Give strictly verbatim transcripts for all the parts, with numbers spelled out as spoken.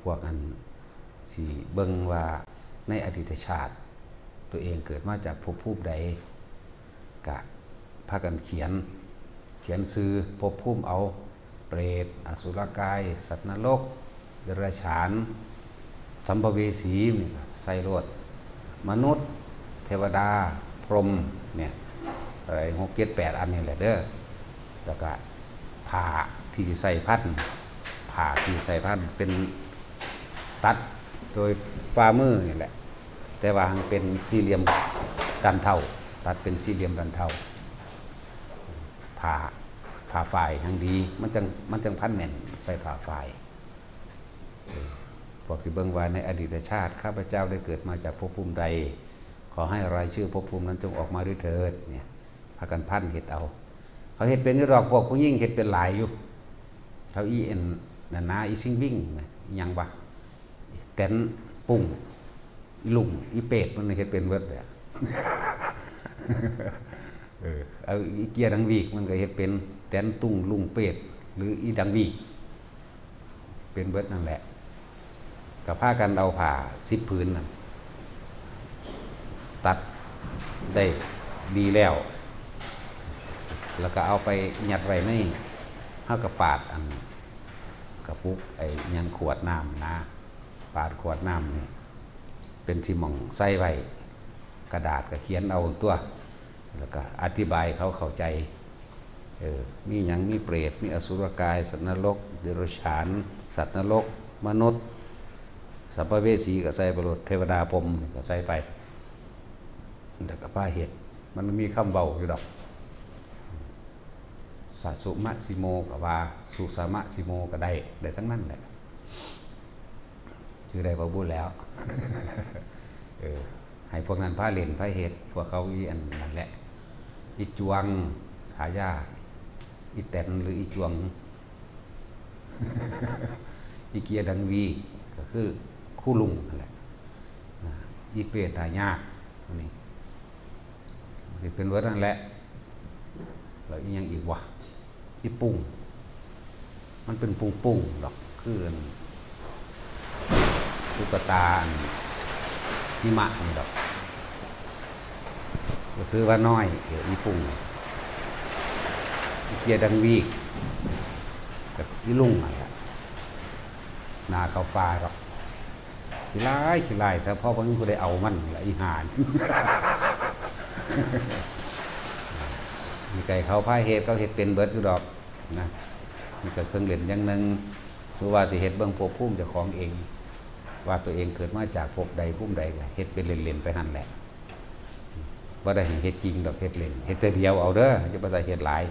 พวกอันสิเบิ่งว่าในอดีตชาติ ตัวเองเกิดมาจากภพภูมิใด กะพากันเขียน เขียนชื่อภพภูมิเอา เปรต อสุรกาย สัตว์นรก เดรัจฉาน สัมภเวสีนี่ก็ใส่โลด มนุษย์ เทวดา พรหมเนี่ย อะไร หก เจ็ด แปด อันนี่แหละเด้อ แล้วก็ผ้าที่สิใส่พัน ผ้าที่ใส่พันเป็นตัดโดยฝ่ามือนี่แหละ แต่ว่ามันเป็นสี่เหลี่ยมด้านเท่า ตัดเป็นสี่เหลี่ยมด้านเท่า ผ้า ผ้าฝ้ายแห่งดี มันจัง มันจังพันแน่น ใส่ผ้าฝ้าย เออ พวกสิเบิ่งว่าในอดีตชาติ ข้าพเจ้าได้เกิดมาจากภพภูมิใด ขอให้รายชื่อภพภูมินั้นจงออกมาด้วยเถิด เนี่ย พากันพันเฮ็ดเอา เขาเฮ็ดเป็นอยู่ดอก พวกผู้หญิงเฮ็ดเป็นหลายอยู่ เขาอีเอ็นน่ะนะ อีซิงวิ่งน่ะ อีหยังวะ แตนปุ้ง อีลุง อีเปรต มันเฮ็ดเป็นเบิดแหละ เออ เอาอีเกียดังวีก มันก็เฮ็ดเป็น แตนตุงลุงเปรต หรืออีดังวีก เป็นเบิดนั่นแหละ ก็พากันเอาผ้าสิบผืนนั่น ตัดได้ดีแล้ว แล้วก็เอาไปยัดไว้ใน เฮากะปาดอัน กระปุกไอ้หยังขวดน้ำนะ ปาดขวดน้ำนี่ เป็นที่หม่องใส่ไว้ กระดาษก็เขียนเอาตัว แล้วก็อธิบายเขาเข้าใจ เออ มีหยัง มีเปรต มีอสุรกาย สัตว์นรก เดรัจฉาน สัตว์นรก มนุษย์ สัมภเวสีก็ใส่ไปโลด เทวดาพรหมก็ใส่ไป แล้วก็พาเฮ็ด มันมีคำเว้าอยู่ดอก สะสุมะสิโมก็ว่า สุสามะสิโมก็ได้ ได้ทั้งนั้นแหละ ชื่อได้บ่บุแล้ว เออ ให้พวกนั้นพาเล่นพาเฮ็ด พวกเขาอีอันนั่นแหละ อีจวง ฉายา อีแตนหรืออีจวง อีเกียดังวี ก็คือคู่ลุงนั่นแหละ อ่า อีเปรตหายาก อันนี้ นี่เป็นเวิร์ดนั่นแหละ แล้วอีหยังอีกวะ อีปุ้ง มันเป็นปุ้งๆดอก คืออันตุ๊กตาอันหิมะนี่ดอก ก็ซื้อว่าน้อย เดี๋ยวอีปุ้ง อีเกียดังวีก กับอีลุงนั่นแหละ หน้าเขาฟ้าดอก ขี้ร้าย ขี้ร้าย เฉพาะว่ามีผู้ใดเอามันละ อีห่านี่ มีไก่เขาพาเฮ็ด เขาเฮ็ดเป็นเบิดอยู่ดอกนะ นี่ก็เครื่องเล่นอย่างหนึ่ง สุว่าสิเฮ็ดเบิ่งภพภูมิเจ้าของเอง ว่าตัวเองเกิดมาจากภพใดภูมิใด ก็เฮ็ดเป็นเล่นๆไปหั่นแหละ บ่ได้ให้เฮ็ดจริงดอก เฮ็ดเล่น เฮ็ดแต่เดียวเอาเด้อ อย่าไปใส่เฮ็ดหลาย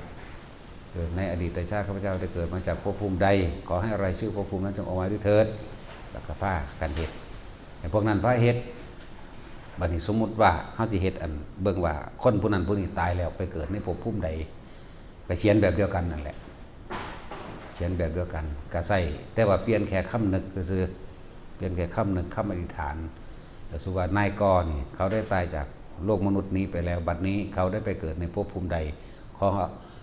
เออ ในอดีตชาติข้าพเจ้าได้เกิดมาจากภพภูมิใด ขอให้รายชื่อภพภูมินั้นจงออกมาด้วยเถิด แล้วก็พากันเฮ็ด ให้พวกนั้นพาเฮ็ด บัดนี้สมมุติว่าเฮาสิเฮ็ดอันเบิ่งว่าคนผู้นั้นผู้นี้ตายแล้วไปเกิดในภพภูมิใด ก็เขียนแบบเดียวกันนั่นแหละ เขียนแบบเดียวกัน ก็ใส่ แต่ว่าเปลี่ยนแค่คำนึกซื่อๆ เปลี่ยนแค่คำนึก คำอธิษฐาน แต่สุว่านายกนี่ เขาได้ตายจากโลกมนุษย์นี้ไปแล้ว บัดนี้เขาได้ไปเกิดในภพภูมิใด ขอ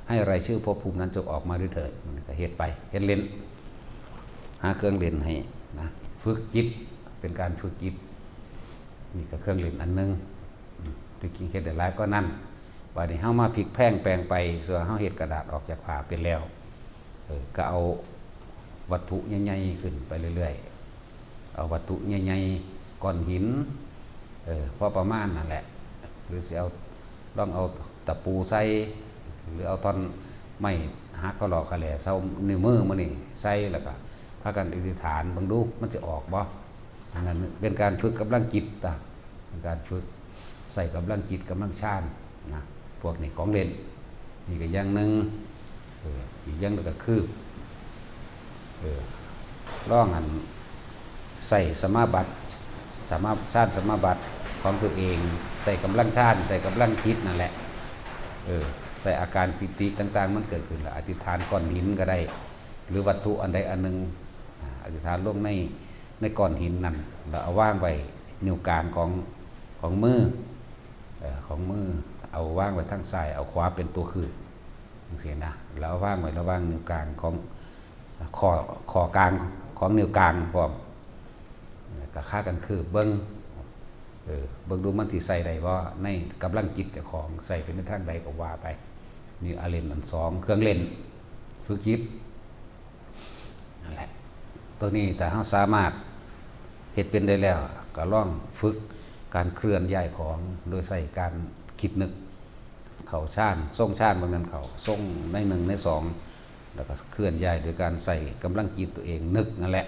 ให้รายชื่อภพภูมินั้นจงออกมาด้วยเถิด มันก็เฮ็ดไป เฮ็ดเล่น หาเครื่องเล่นให้นะ ฝึกจิต เป็นการฝึกจิต นี่ก็เครื่องเล่นอันหนึ่ง อืม ที่จริงเฮ็ดได้หลายกว่านั้น บัดนี้เฮามาพลิกแพลงแปลงไป ส่วนเฮาเฮ็ดกระดาษออกจากผ้าเป็นแล้ว เออ ก็เอาวัตถุใหญ่ๆขึ้นไปเรื่อยๆ เอาวัตถุใหญ่ๆ ก้อนหิน เออ พอประมาณนั่นแหละ หรือสิเอา ลองเอาตะปูใส่ หรือเอาท่อนไม้หักกะหลอกกะแหล่ เซานิ้วมือมื้อนี้ใส่ แล้วก็พากันอธิษฐานเบิ่งดู มันสิออกบ่ อันนั้นเป็นการฝึกกำลังจิตตะ เป็นการฝึก ใส่กำลังจิต กำลังฌานนะ พวกนี้ของเล่น นี่ก็อย่างหนึ่ง เออ อีกอย่างหนึ่งก็คือ เออ ลองอัน ใส่สมาบัติ สมา ฌานสมาบัติของตัวเอง ใส่กำลังฌาน ใส่กำลังจิตนั่นแหละ เออ ใส่อาการปีติต่างๆ มันเกิดขึ้นแล้ว อธิษฐานก้อนหินก็ได้ หรือวัตถุอันใดอันหนึ่ง อ่า อธิษฐานลงใน ในก้อนหินนั่น แล้วเอาวางไว้นิ้วกลางของ ของมือ เอ่อ ของมือ เอาวางไว้ทางซ้าย เอาขวาเป็นตัวคืบ จังซี้นะ แล้วเอาวางไว้ระหว่างนิ้วกลางของ ข้อ ข้อกลางของนิ้วกลางพร้อม ก็พากันคืบเบิ่ง เออ เบิ่งดูมันสิใส่ได้บ่ ในกำลังจิตเจ้าของ ใส่ไปในทางใดก็ว่าไป นี่อาเล่นอันสอง เครื่องเล่น ฝึกจิต นั่นแหละ ตัวนี้ถ้าเราสามารถเฮ็ดเป็นได้แล้ว ก็ลองฝึกการเคลื่อนย้ายของ โดยใช้การคิดนึก เข้าฌาน ทรงฌาน บ่แม่นเข้า ทรงในหนึ่งในสอง แล้วก็เคลื่อนย้ายโดยการใช้กำลังจิตตัวเองนึกนั่นแหละ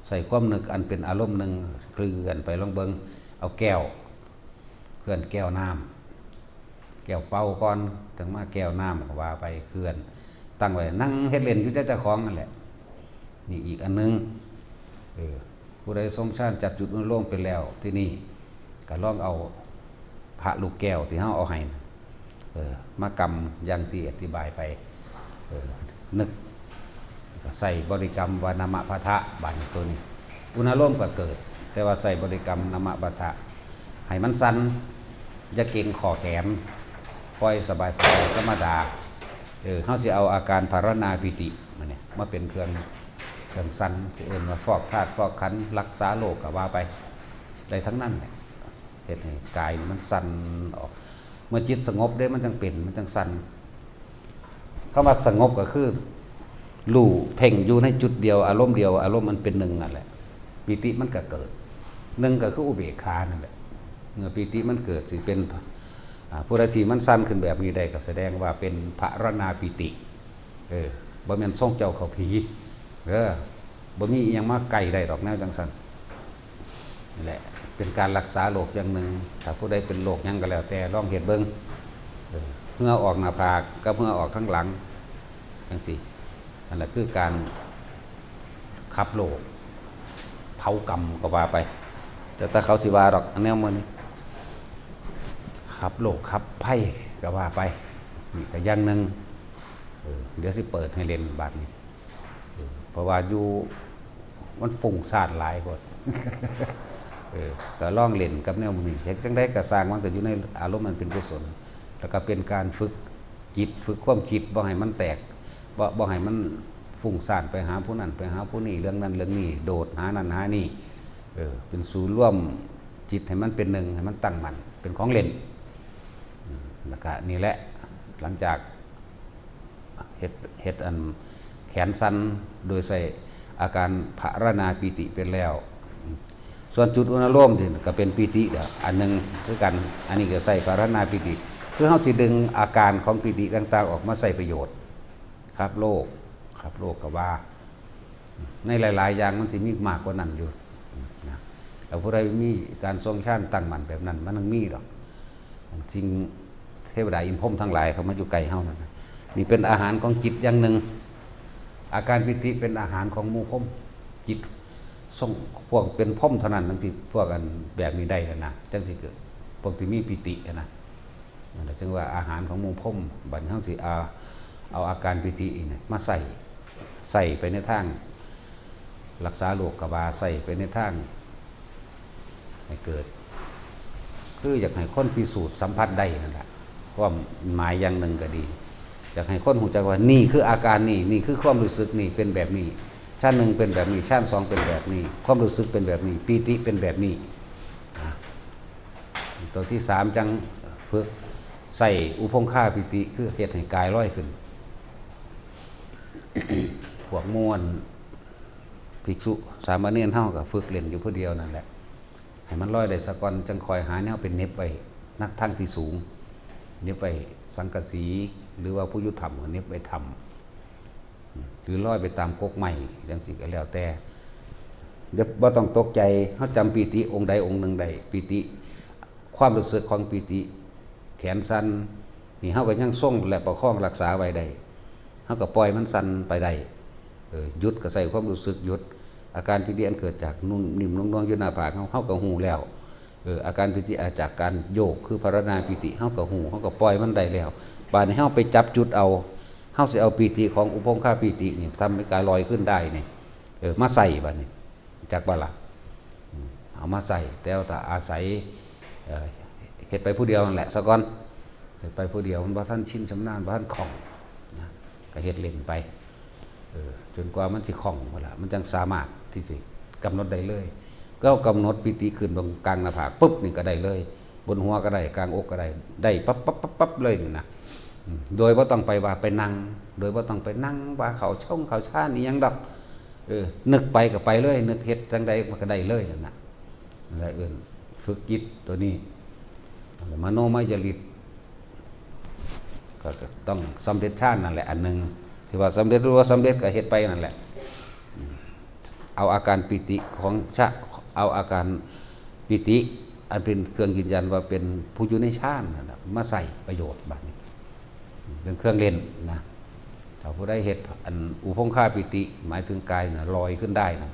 ใช้ความนึกอันเป็นอารมณ์หนึ่ง เคลื่อนไป ลองเบิ่ง เอาแก้ว เคลื่อนแก้วน้ำ แก้วเปล่าก่อน จั่งมาแก้วน้ำ ก็ว่าไป เคลื่อน ตั้งไว้ นั่งเฮ็ดเล่นอยู่แต่เจ้าของนั่นแหละ นี่อีกอันหนึ่ง เออ ผู้ใดทรงฌานจับจุดอนุโลมเป็นแล้ว ที่นี่ก็ลองเอาพระลูกแก้วที่เราเอาให้น่ะ เออ มากำอย่างที่อธิบายไป เออ นึก ก็ใส่บริกรรมว่านามะพะทะ บาดนี้ตัวนี้ อุณาโลมก็เกิด แต่ว่าใส่บริกรรมนามะพะทะ ให้มันสั่น อย่าเกร็งข้อแขน ปล่อยสบายๆ ธรรมดา เออ เราสิเอาอาการภาวนาปีติมาเนี่ย มาเป็นเครื่อง เครื่องสั่น สิเอิ้นว่าฟอกธาตุฟอกขันธ์ รักษาโรคก็ว่าไป ได้ทั้งนั้นแหละ เฮ็ดให้กายนี่มันสั่นออก เมื่อจิตสงบเด้ มันจั่งเป็น มันจั่งสั่น คำว่าสงบก็คือ รู้เพ่งอยู่ในจุดเดียว อารมณ์เดียว อารมณ์มันเป็นหนึ่งนั่นแหละ ปีติมันก็เกิด หนึ่งก็คืออุเบกขานั่นแหละ เมื่อปีติมันเกิดสิเป็น อ่า ผู้ใดที่มันสั่นขึ้นแบบนี้ได้ก็แสดงว่าเป็นภาวนาปีติ เออ บ่แม่นทรงเจ้าเข้าผี เด้อ บ่มีอิหยังมาใกล้ได้ดอกแนวจั่งซั่น นี่แหละ เป็นการรักษาโรคอย่างหนึ่ง ถ้าผู้ใดเป็นโรคหยังก็แล้วแต่ ลองเฮ็ดเบิ่ง เออ เหงื่อออกหน้าผากกับเหงื่อออกทางหลัง จั่งซี้ นั่นแหละคือการขับโรค เผากรรมก็ว่าไป แต่ถ้าเขาสิว่าดอก อันแนวมื้อนี้ ขับโรคขับภัยก็ว่าไป นี่ก็อย่างหนึ่ง เออ เดี๋ยวสิเปิดให้เล่นบาดนี้ เออ เพราะว่าอยู่ มันฟุ้งซ่านหลายโพด เออ ก็ลองเล่นกับแนวนี้ เฮ็ดจั่งใดก็ซ่าง มันก็อยู่ในอารมณ์มันเป็นกุศล แล้วก็เป็นการฝึกจิต ฝึกความคิด บ่ให้มันแตก บ่ บ่ให้มันฟุ้งซ่านไปหาผู้นั้น ไปหาผู้นี้ เรื่องนั้นเรื่องนี้ โดดหานั่นหานี่ เออ เป็นศูนย์รวมจิตให้มันเป็นหนึ่ง ให้มันตั้งมั่น เป็นของเล่น อืม แล้วก็นี่แหละ หลังจาก เฮ็ด เฮ็ดอันแขนสั่นโดยใช้อาการภาวนาปีติเป็นแล้ว ส่วนจุดอุณาโลมนี่ก็เป็นปีติก็อันหนึ่งคือกัน อันนี้ก็ใช้ภาวนาปีติ คือเราสิดึงอาการของปีติต่างๆ ออกมาใช้ประโยชน์ ขับโรค ขับโรคก็ว่า ในหลายๆ อย่างมันสิมีมากกว่านั้นอยู่นะ แล้วผู้ใดมีการทรงฌานตั้งมั่นแบบนั้น มันยังมีดอก สิ่งเทวดาอินทร์พรหมทั้งหลายเขามาอยู่ใกล้เฮานั่นนะ นี่เป็นอาหารของจิตอย่างหนึ่ง อาการปีติเป็นอาหารของหมู่พรหม จิตทรง พวกเป็นพรหมเท่านั้นจั่งสิ พวกอันแบบนี้ได้แล้วนะ จั่งสิเกิด พวกที่มีปีติอะนะ นั่นแหละจึงว่าอาหารของหมู่พรหม บัดนี้เฮาสิเอา เอาอาการปีตินี่มาใช้ ใช้ไปในทางรักษาโรคก็ว่า ใช้ไปในทางให้เกิด คืออยากให้คนพิสูจน์สัมผัสได้นั่นแหละ ความหมายอย่างหนึ่งก็ดี อยากให้คนรู้จักว่านี่คืออาการนี่ นี่คือความรู้สึกนี่ เป็นแบบนี้ ฌานหนึ่งเป็นแบบนี้ ฌานสองเป็นแบบนี้ ความรู้สึกเป็นแบบนี้ ปีติเป็นแบบนี้ ตัวที่สามจั่งฝึกใช้อุพงคาปีติ คือเฮ็ดให้กายลอยขึ้น พวกหมู่อันภิกษุสามเณรเฮาก็ฝึกเล่นอยู่ผู้เดียวนั่นแหละ ให้มันลอยได้ซะก่อน จั่งค่อยหาแนวไปเหน็บไว้ นักทางที่สูง เหน็บไว้สังกะสี หรือว่าผู้อยู่ถ้ำก็เหน็บไว้ถ้ำ หรือลอยไปตามกกไม้จั่งซี้ก็แล้วแต่ อย่า บ่ต้องตกใจ เฮาจำปีติองค์ใดองค์หนึ่งได้ ปีติ ความรู้สึกของปีติ แขนสั่น นี่เฮาก็ยังทรงและประคองรักษาไว้ได้ เฮาก็ปล่อยมันสั่นไปได้ เออ หยุดก็ใช้ความรู้สึกหยุด อาการปีติอันเกิดจากนุ่มนิ่มนุ่มนวลอยู่หน้าผากเฮา เฮาก็ฮู้แล้ว เออ อาการปีติอาจากการโยกคือภาวนาปีติ เฮาก็ฮู้ เฮาก็ปล่อยมันได้แล้ว บาดนี้เฮาไปจับจุดเอา เฮาสิเอาปีติของอุพงคาปีตินี่ ทำให้กายลอยขึ้นได้นี่ เออ มาใช้บาดนี้ จักบ่ล่ะ อืม เอามาใช้ แต่ว่าถ้าอาศัย เอ่อ เฮ็ดไปผู้เดียวนั่นแหละซะก่อน เฮ็ดไปผู้เดียวมันบ่ทันชินชำนาญ บ่ทันคล่องนะ ก็เฮ็ดเล่นไป เออ จนกว่ามันสิคล่องพุ้นล่ะ มันจั่งสามารถที่สิกำหนดได้เลย ก็กำหนดปีติขึ้นบนกลางหน้าผากปุ๊บนี่ก็ได้เลย บนหัวก็ได้ กลางอกก็ได้ ได้ปั๊บปั๊บปั๊บปั๊บเลยนี่นะ อืม โดยบ่ต้องไปว่าไปนั่ง โดยบ่ต้องไปนั่งว่าเข้าช่องเข้าฌานอีหยังดอก เออ นึกไปก็ไปเลย นึกเฮ็ดจั่งใดมันก็ได้เลยนั่นน่ะ นั่นแหละเอิ้นฝึกจิตตัวนี้ มโนมยฤทธิ์ ก็ ก็ต้องสำเร็จฌานนั่นแหละ อันหนึ่ง ที่ว่าสำเร็จหรือว่าสำเร็จก็เฮ็ดไปนั่นแหละ อืม เอาอาการปีติของฌะ เอาอาการปีติ อันเป็นเครื่องยืนยันว่าเป็นผู้อยู่ในฌานนั่นน่ะ มาใส่ประโยชน์บัดนี้ เป็นเครื่องเล่นนะ ถ้าผู้ใดเฮ็ดอันอุพงคาปีติ หมายถึงกายน่ะลอยขึ้นได้นะ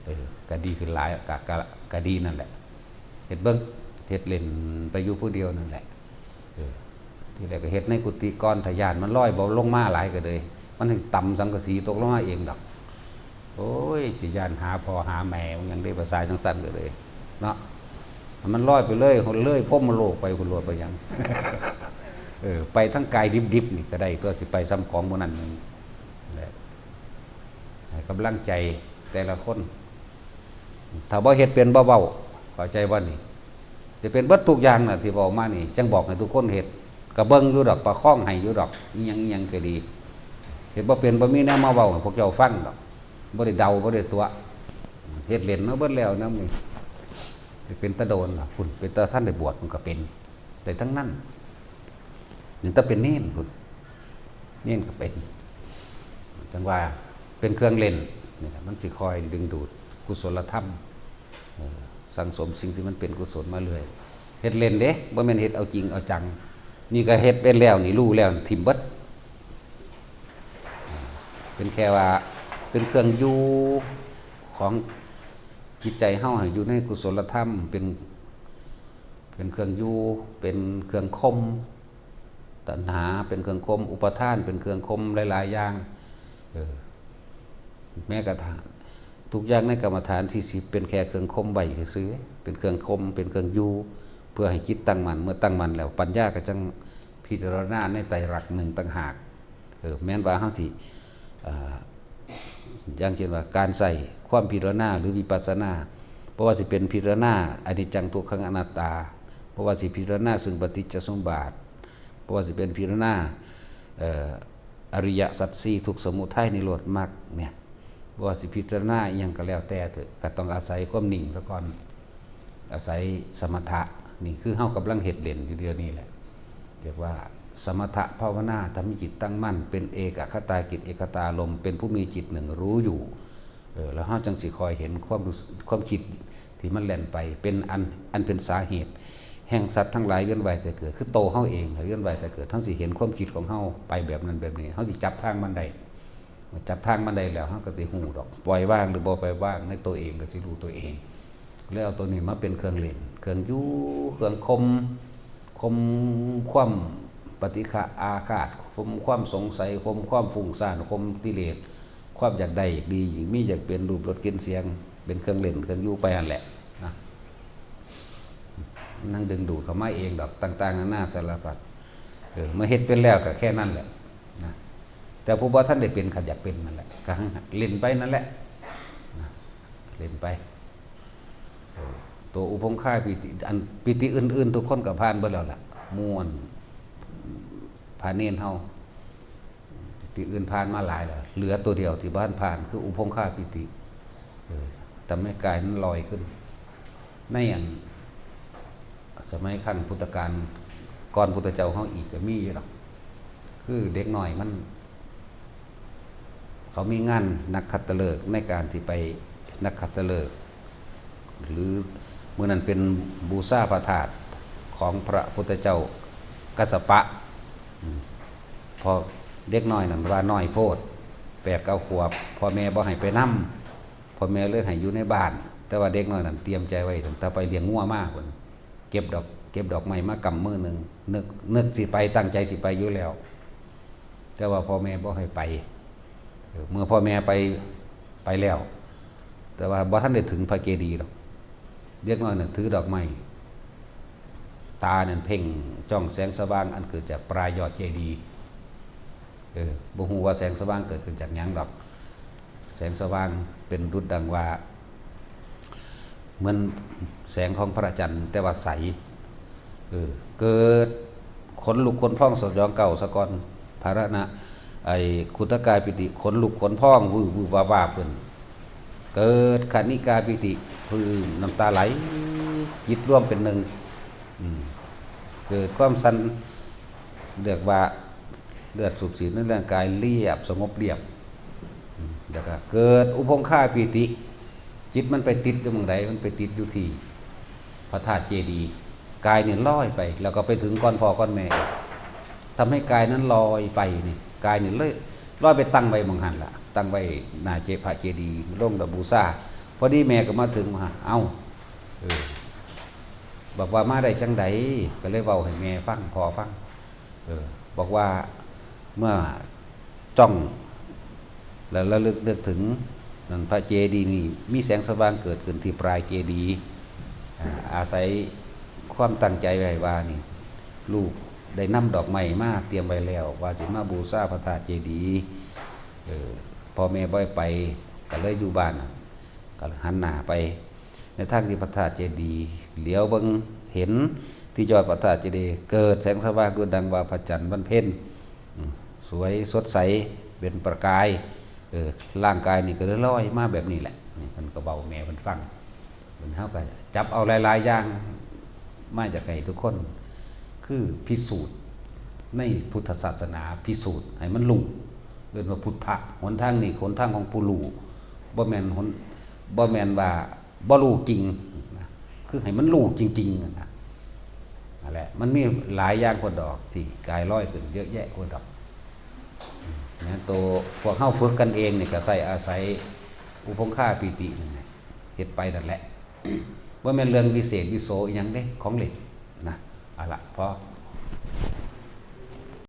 เออ ก็ดีขึ้นหลาย ก็ ก็ ก็ดีนั่นแหละ เฮ็ดเบิ่ง เฮ็ดเล่นไปอยู่ผู้เดียวนั่นแหละ เออ ทีแรกก็เฮ็ดในกุฏิก่อน ถ้าย้านมันลอยบ่ลงมาหลายก็เลย มันสิตำสังกะสีตกลงมาเองดอก โอ้ย สิย้านหาพ่อหาแม่ มันยังได้ภาษาจั่งซั่นก็เลย เนาะ มันลอยไปเลย เลยพรหมโลกไปพุ้นโลดไปหยัง เออ ไปทั้งกายดิบๆ นี่ก็ได้ ตัวสิไปซ้ำของหมู่นั้นนั่นแหละ ให้กำลังใจแต่ละคน ถ้าบ่เฮ็ดเป็นบ่เว้า เข้าใจบ่นี่ สิเป็นเบิดทุกอย่างน่ะที่เว้ามานี่ จั่งบอกให้ทุกคนเฮ็ด ก็เบิ่งอยู่ดอก ประคองให้อยู่ดอก อิหยังอิหยังก็ดี เฮ็ดบ่เป็นบ่มีแนวมาเว้าให้พวกเจ้าฟังดอก บ่ได้เดา บ่ได้ตั๋ว เฮ็ดเล่นมาเบิดแล้วนำนี่ สิเป็นตาโดนล่ะ พุ้น เป็นตาทันได้บวชมันก็เป็น ได้ทั้งนั้น นี่ถ้าเป็นเณรพุ้น เณรก็เป็น จั่งว่าเป็นเครื่องเล่น นี่แหละ มันสิคอยดึงดูดกุศลธรรม เออ สั่งสมสิ่งที่มันเป็นกุศลมาเรื่อย เฮ็ดเล่นเด้ บ่แม่นเฮ็ดเอาจริงเอาจัง นี่ก็เฮ็ดเป็นแล้ว นี่รู้แล้ว ถิ่มเบิด เป็นแค่ว่า เป็นเครื่องอยู่ของจิตใจเฮาให้อยู่ในกุศลธรรม เป็น เป็นเครื่องอยู่ เป็นเครื่องข่มตัณหา เป็นเครื่องข่มอุปาทาน เป็นเครื่องข่มหลายๆ อย่าง เออ แม้กระทั่งทุกอย่างในกรรมฐานสี่สิบ เป็นแค่เครื่องข่มไว้ซื่อๆ เป็นเครื่องข่ม เป็นเครื่องอยู่ เพื่อให้จิตตั้งมั่น เมื่อตั้งมั่นแล้ว ปัญญาก็จั่งพิจารณาในไตรลักษณ์หนึ่งต่างหาก เออ แม้นว่าเฮาสิ อ่า อย่างเช่นว่าการใส่ความพิจารณาหรือวิปัสสนา บ่ว่าสิเป็นพิจารณาอนิจจังทุกขังอนัตตา บ่ว่าสิพิจารณาซึ่งปฏิจจสมุปบาท บ่ว่าสิเป็นพิจารณา เอ่อ อริยสัจสี่ ทุกข์สมุทัยนิโรธมรรคเนี่ย บ่ว่าสิพิจารณาอิหยังก็แล้วแต่เถอะ ก็ต้องอาศัยความนิ่งซะก่อน อาศัยสมถะ นี่คือเฮากำลังเฮ็ดเล่นอยู่เดี๋ยวนี้แหละ เรียกว่าสมถะภาวนา ทำให้จิตตั้งมั่น เป็นเอกัคคตาจิต เอกัคคตารมณ์ เป็นผู้มีจิตหนึ่งรู้อยู่ เออ แล้วเฮาจั่งสิคอยเห็นความรู้สึก ความคิดที่มันแล่นไป เป็นอัน อันเป็นสาเหตุ แห่งสัตว์ทั้งหลายเวียนว่ายแต่เกิด คือโตเฮาเองเวียนว่ายแต่เกิด เฮาสิเห็นความคิดของเฮาไปแบบนั้นแบบนี้ เฮาสิจับทางมันได้ จับทางมันได้แล้ว เฮาก็สิฮู้ดอก ปล่อยวางหรือบ่ปล่อยวาง ในตัวเองก็สิรู้ตัวเอง แล้วเอาตัวนี้มาเป็นเครื่องเล่น เครื่องอยู่ เครื่องข่ม ข่มความปฏิฆะอาฆาต ข่มความสงสัย ข่มความฟุ้งซ่าน ข่มกิเลส ความอยากได้อยากดี อยากมีอยากเป็น รูปรสกลิ่นเสียง เป็นเครื่องเล่น เครื่องอยู่ไปหั่นแหละนะ นั่งดึงดูดเข้ามาเองดอก ต่างๆ นานาสารพัด เออ เมื่อเฮ็ดเป็นแล้วก็แค่นั้นแหละนะ แต่ผู้บ่ทันได้เป็นก็อยากเป็นนั่นแหละ ก็เล่นไปนั่นแหละนะ เล่นไป เออ ตัวอุปงคาปีติ อันปีติอื่นๆ ทุกคนก็ผ่านเบิดแล้วล่ะ หมู่อันพระเณรเฮา ปีติอื่นผ่านมาหลายแล้ว เหลือตัวเดียวที่บ่ทันผ่าน คืออุปงคาปีติ เออ ทำให้กายนั้นลอยขึ้น ในอัน สมัยครั้งพุทธกาล ก่อนพุทธเจ้าเฮาอีกก็มีอยู่ดอก คือเด็กน้อยมัน เขามีงานนักขัตฤกษ์ ในการที่ไปนักขัตฤกษ์ หรือมื้อนั้นเป็นบูชาพระธาตุของพระพุทธเจ้ากัสสปะ อืม พอเด็กน้อยนั่นว่าน้อยโพด แปดเก้าขวบ พ่อแม่บ่ให้ไปนำ พ่อแม่เลยให้อยู่ในบ้าน แต่ว่าเด็กน้อยนั่นเตรียมใจไว้ตั้งแต่ไปเลี้ยงงัวมาพุ้น เก็บดอก เก็บดอกไม้มากำมือหนึ่ง นึก นึกสิไป ตั้งใจสิไปอยู่แล้ว แต่ว่าพ่อแม่บ่ให้ไป เออ เมื่อพ่อแม่ไป ไปแล้ว แต่ว่าบ่ทันได้ถึงพระเจดีย์ดอก เด็กน้อยนั่นถือดอกไม้ ตานั่นเพ่งจ้องแสงสว่างอันเกิดจากปลายยอดเจดีย์ เออ บ่ฮู้ว่าแสงสว่างเกิดขึ้นจากหยังดอก แสงสว่างเป็นดุจดังว่า เหมือนแสงของพระจันทร์แต่ว่าใส เออ เกิดขนลุกขนพองสยองเกล้าสะก่อน ภาระนะ ไอ้ขุทกายปีติ ขนลุกขนพอง วืบวืบวาบวาบขึ้น เกิดคณิกาปีติ พื้นน้ำตาไหล จิตรวมเป็นหนึ่ง อืม เกิดความสั่น เรียกว่าเลือดสูบฉีดในร่างกายเรียบ สงบเรียบ อืม แล้วก็เกิดอุพงคาปีติ จิตมันไปติดอยู่หม่องใด มันไปติดอยู่ที่พระธาตุเจดีย์ กายเนี่ยลอยไป แล้วก็ไปถึงก้อนพ่อก้อนแม่ ทำให้กายนั้นลอยไปนี่ กายเนี่ยเลยลอยไปตั้งไว้หม่องหั้นล่ะ ตั้งไว้หน้าเจพระเจดีย์ ลงแล้วบูชา พอดีแม่ก็มาถึง ว่า เอ้า เออ บอกว่ามาได้จังใด ก็เลยเว้าให้แม่ฟัง พ่อฟัง เออ บอกว่าเมื่อจ้อง แล้วระลึกนึกถึงนั่น พระเจดีย์นี่มีแสงสว่างเกิดขึ้นที่ปลายเจดีย์ อ่า อาศัยความตั้งใจไว้ว่านี่ ลูกได้นำดอกไม้มาเตรียมไว้แล้ว ว่าสิมาบูชาพระธาตุเจดีย์ เออ พ่อแม่บ่ให้ไป ก็เลยอยู่บ้านน่ะ ก็หันหน้าไปในทางที่พระธาตุเจดีย์ เหลียวเบิ่งเห็นที่ยอดพระธาตุเจดีย์ เกิดแสงสว่างดุจดังว่าพระจันทร์วันเพ็ญ อืม สวยสดใสเป็นประกาย เออ ร่างกายนี่ก็เลยลอยมาแบบนี้แหละ นี่เพิ่นก็เว้าแม่เพิ่นฟัง เพิ่น เฮาก็จับเอาหลายๆอย่างมาจากให้ทุกคน คือพิสูจน์ในพุทธศาสนา พิสูจน์ให้มันรู้ เรียกว่าพุทธะ หนทางนี้หนทางของผู้รู้ บ่แม่นหน บ่แม่นว่าบ่รู้จริงนะ คือให้มันรู้จริงๆนะ นั่นแหละ มันมีหลายอย่างโพดดอกที่กายลอยขึ้นเยอะแยะโพดดอก นะ ตัวพวกเฮาฝึกกันเองนี่ก็ใช้อาศัยอุพงคาปีตินั่นแหละ เฮ็ดไปนั่นแหละ บ่แม่นเรื่องวิเศษวิโสอิหยังเด้ ของเล่นนะ เอาละ พอ